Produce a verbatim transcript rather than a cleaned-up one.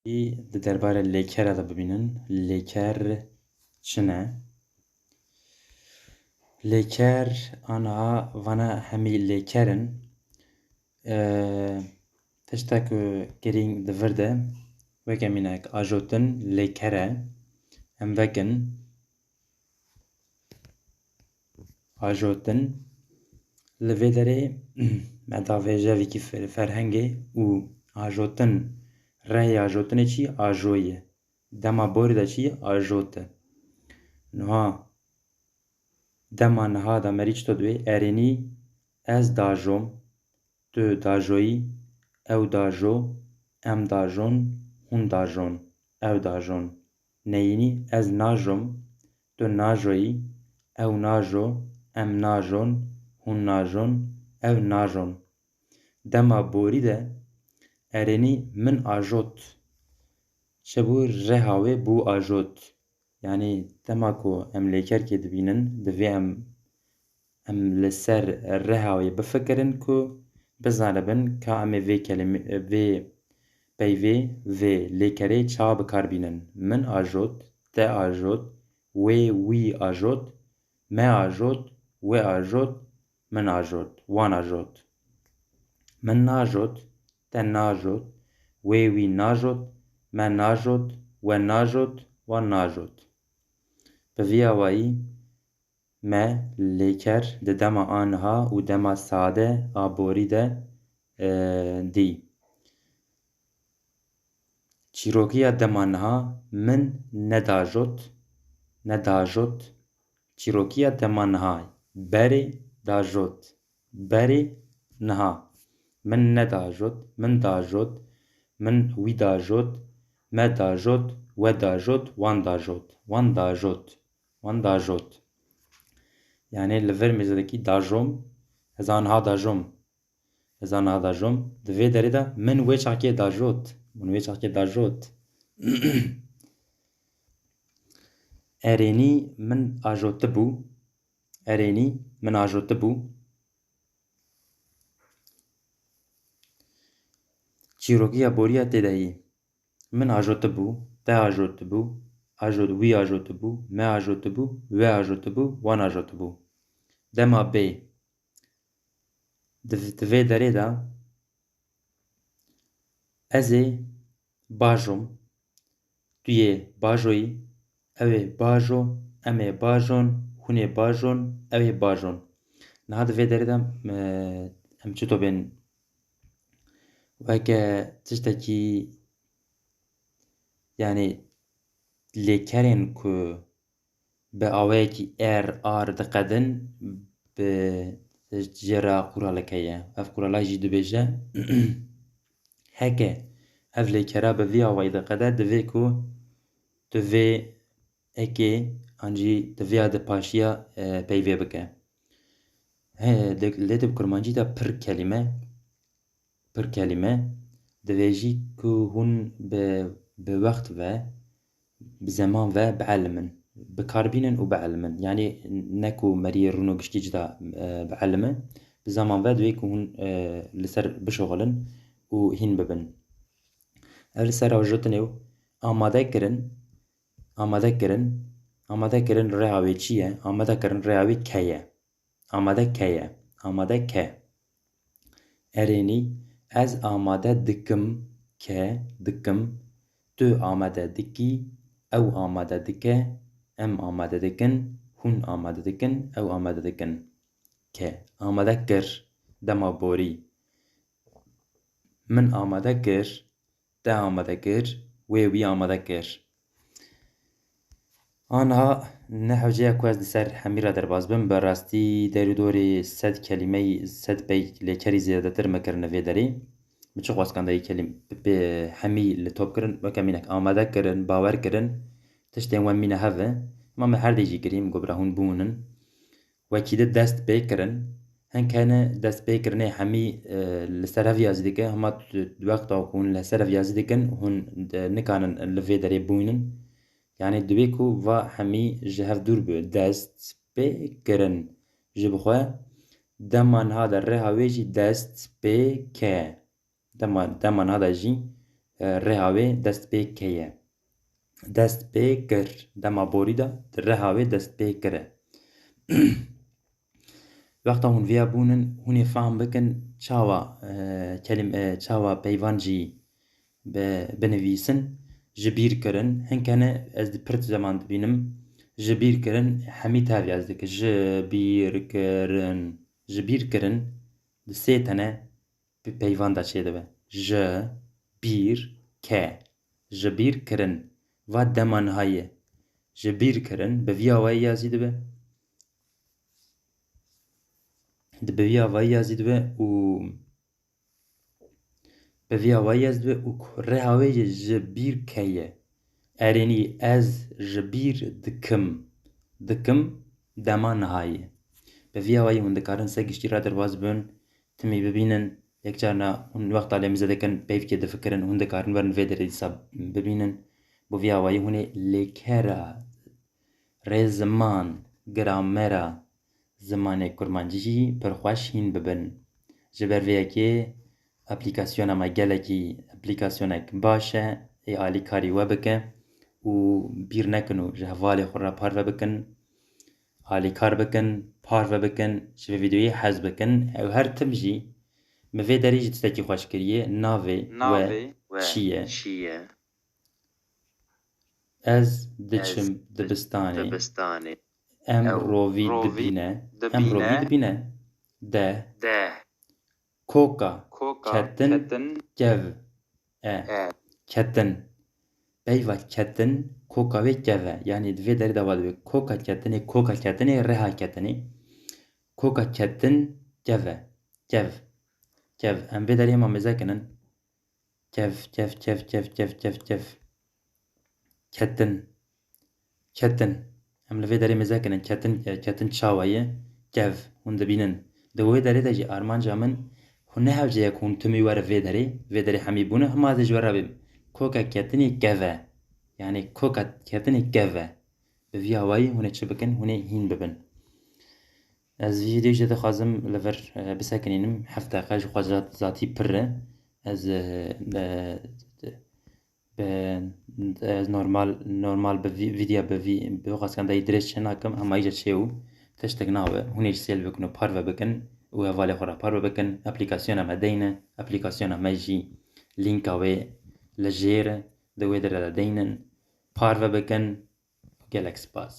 Di derbarê lêkera de bibînin. Lêker çi ne? Lêker, aniha vana hemî lêker in. Ee, tiştek ku girîng di vir de, weke mînak, ajotin lêker e. Em vekin. Ajotin. Li vê derê me davêje vîkî fer-, ferhengê û ajotin, rehê ajotinê çi? Ajo ye. Dema borî de çi? Ajot e. Niha, dema niha de merî çito dibê? Erênî ez dajom, tu dajoyî, ew dajo, em dajon, hûn dajon, ew dajon. Neyînî ez najom, tu najoyî, ew najo, em najon, hûn najon, ew najon. Dema borî de erênî min ajot. Çi bû? Reha wê bû ajot. Yanî dema ku em lêkerkê dibînin, divê em, em li ser reha wê bifikirin ku bizanibin ka em ê vê kelîme-, vê peyvê, vê lêkerê çawa bi kar bînin. Min ajot, te ajot, wê, wî ajot, me ajot, we ajot, min ajot, wan ajot. Min najot, te najot, wê, wî najot, me najot, we najot, wan najot. Bi vî awayî me lêker di dema aniha û dema sade a borî de, e, dî. Çîrokiya dema niha min nedajot, nedajot. Çîrokiya dema niha berê dajot, berê niha. Min nedajot, min dajot, min wî dajot, me dajot, we dajot, wan dajot, wan dajot, wan dajot. Yanî li vir mêzekî dajom, ez aniha dajom. Ez aniha dajom. Di vê derê de min wê çaxkê dajot. Min wê çaxkê dajot. Erênî min ajotibû. Erênî min ajotibû. Çîrokiya boriya tê de yî. Min ajotibû, te ajotibû, ajot-, wî ajotibû, me ajotibû, we ajotibû, wan ajotibû. Dema bê. Di, di vê derê de ez ê bajom, tu yê bajoyî, ew ê bajo, em ê bajon, hûn ê bajon, ew ê bajon. Niha di vê derê de, e, em çito bên? Weke tiştekî, yanî lêkerên ku bi awayekî er, ar diqedin, bi jê re quraleke ye. Ev qurala jî dibêje, heke ev lêkera bi vî awayî diqede, divê ku tu vê ekê an jî tu vêya di paşiya, e, peyvê bike. He, de-, lê di bi kurmancî de pir kelîme, pir kelîme, divê jî ku hûn bi, bi wext ve, bi zeman ve bielimin, bi kar bînin û bielimin. Yanî ne ku meriyê rûno giştî cida, e, bielime, bi zeman ve divê ku hûn, e, li ser bişuxulin û hîn bibin. Ev li ser ajotinê û amade kirin, amade kirin, amade kirin rêya wê çi ye? Amade kirin rêya wê ke ye. Amade ke ye. Amade ke. Erênî, ez amade dikim, ke, dikim. Tu amade dikî, ew amade dike, em amade dikin, hûn amade dikin, ew amade dikin. Ke. Amade kir, dema borî. Min amade kir, te amade kir, wê wî amade kir. Aniha ne hewce ye ku ez li ser hemî re derbas bim. Bi rastî der û dorê sed kelîmeyî, sed pey lêkerî zêdetir me kirine vê derê. Min çi xwest kandayî kelîm-, bi hemî li top kirin, weke mînek amade kirin, bawer kirin, tiştên we mîne hev e. Hema me her dê jî kirî, min got bira hûn bûnin. Wekî di dest pê kirin. Hin kene dest pê kirinê hemî, e, li ser hev yazî dike. Hema tu, di wexta ku hûn li ser hev yazî dikin, hûn, e, nikanin li vê derê bûynin. Yanî divê ku va hemî ji hev dûr bi. Dest pê kirin. Ji bi xwe dema niha de rêha wê jî dest pê ke. Dema, dema niha de jî, e, rêha wê dest pê ke ye. Dest pê kir. Dema borî de di rêha wê dest pê kir e. Wexta hûn viya bûnin, hûn ê fehm bikin çawa, e, kelim-, e, çawa peyvan jî bi-, binivîsin. Ji bîr kirin. Hinkene ez di pirt zeman dibînim. Ji bîr kirin, hemî tevî ez dike. Ji bîr kirin. Ji bîr kirin. Di sê tene bi peyvan de çêdibe. Ji bîr ke. Ji bîr kirin. Va dema niha ye. Ji bîr kirin. Bi vî awayî yazî dibe. Di bi vî awayî yazî dibe û bi vî awayî yazî dibe û rêha wê jî ji bîr ke ye. Erênî ez ji bîr dikim. Dikim dema niha ye. Bi vî awayî hûn dikarin ser giştî re derbas bin, timî bibînin. Yek carna hûn wexta lê mize dikin, peyvkê difikirin, hûn dikarin werin vê derê dîsa bibînin. Bi vî awayî hûn ê lêkera rêziman, gramera zimanê kurmancî jî pir xweş hîn bibin. Ji ber vê yekê aplîkasyona me gelekî aplîkasyonek baş e, ê alîkarî we bike û bîr nekin û ji hevalê xwe re parve bikin, alîkar bikin, parve bikin, ji vê vîdeoyê hez bikin. Ew her tim jî min vê derê jî tiştekî xweş kiriye, navê we Navê we çi ye? çi ye? Ez diçim Ez dibistanê. dibistanê. Em Ew rovî rovî dibîne. Em rovî dibîne. dibîne. De. De. Koka. Koka. Ketin. Ketin. Kev. E. E. Ketin. Peyva ketin. Koka wê kev e. Yanî di vê derê de va dibe. Koka ketinê. Koka ketinê. Reha ketinê. Koka ketin. Kev e. Kev. Kev. Em vê derê hema mêze kinin. Kev, kev, kev, kev, kev, kev, kev. Ketin. Ketin. Em li vê derê mêze kirin. Ketin, e, ketin çawa ye? Kev. Hûn dibînin. Di wê derê de jî armanca min, hûn ne hewce ye ku hûn timî were vê derê, vê derê hemî bûne, hema ez ê ji we re bêm. Koka ketinê kev e. Yanî koka ketinê kev e. Bi vî awayî hûn ê çi bikin? Hûn ê hîn bibin. Ez vî vîdeoyê jî dixwazim li vir, e, bisekinînim. Heft deqe ji xwe zat-, zatî pir e. Ez, e, e, bi, ez normal, normal bi vî-, vîdya bi vî-, bi xweskan de dirêj çê nakim, hema îca çê û tiştek nabe. Hûn ê jî sêl bikin û parve bikin û hevalê xwe re parve bikin. Aplîkasyona me deyne. Aplîkasyona me jî lînka wê li jêr e. Di wê derê de deynin. Parve bikin. Gelek spas.